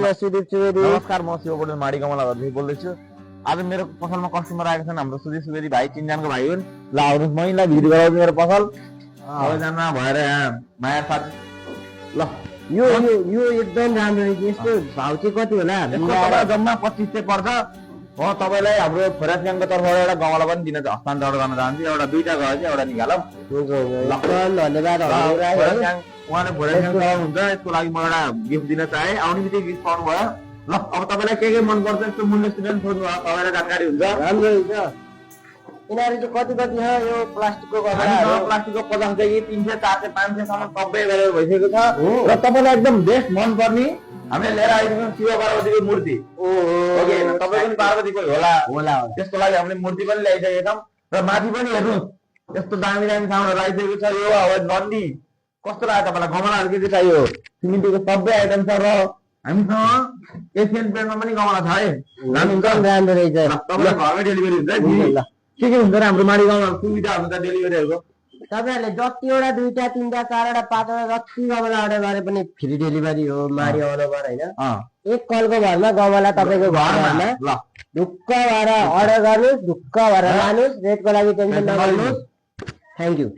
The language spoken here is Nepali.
नमस्कार, म शिव पौडेल माडी गमलाघरदेखि बोल्दैछु। आज मेरो पसलमा कस्टमर आएको छन्। हाम्रो सुधीर सुवेदी भाइ, चिनजानको भाइ हुन्। ल आउनुहोस्, महिला भिड गराउँछु मेरो पसल। सबैजना भएर यहाँ माया साथ। ल यो यो यो एकदम राम्रो रहेछ। यसको भाउ चाहिँ कति होला? यसको जम्मा 25 चाहिँ पर्छ। म तपाईँलाई हाम्रो फोरेस्ट ग्याङको तर्फबाट एउटा गमला पनि दिन हस्तान्तरण गर्न चाहन्छु। एउटा दुईटा गयो चाहिँ एउटा निकालौँ। धन्यवाद। उहाँले फोरेस्ट ग्याङ चलाउनुहुन्छ, यसको लागि म एउटा गिफ्ट दिन चाहे। आउने बित्तिकै गिफ्ट पाउनु भयो। ल अब तपाईँलाई के मन पर्छ यसको मूल्य स्टुडेन्ट सोध्नु भयो, तपाईँलाई जानकारी हुन्छ। राम्रो हुन्छ। यिनीहरू चाहिँ कति कति छ यो प्लास्टिकको गमलाहरू? प्लास्टिकको 50 देखि 300, 400, 500 सम्म सबै एभाइलेबल भइसकेको छ। र तपाईँलाई एकदम बेस्ट मन पर्ने हामीले लिएर आइदिन्छौँ शिव पार्वतीको मूर्ति। ओके, तपाईँ पनि पार्वतीको होला। त्यसको लागि हामीले मूर्ति पनि ल्याइसकेका छौँ। र माथि पनि हेर्नुहोस्, यस्तो दामी दामी ठाउँमा राखिसकेको छ। यो अब नन्दी कस्तो लाग्यो तपाईँलाई? गमलाहरू के चाहियो? सिमेन्टको सबै आइटम छ। र हामीसँग एसियन पेन्टमा पनि गमला छ है। राम्रो रहेछ। तपाईँलाई घरमै डेलिभरी हुन्छ है। के हुन्छ र हाम्रो माडी गाउँमा सुविधा हुन्छ डेलिभरीहरूको? तपाईँहरूले जतिवटा 2टा 3टा 4वटा 5वटा जति गमला अर्डर गरे पनि फ्री डेलिभरी हो माडी आउनु पर होइन। एक कलको भरमा गमला तपाईँको घरमा ढुक्क भएर अर्डर गर्नुहोस्, ढुक्क भएर लानुहोस्। रेटको लागि टेन्सन नगर्नुहोस्। Thank you.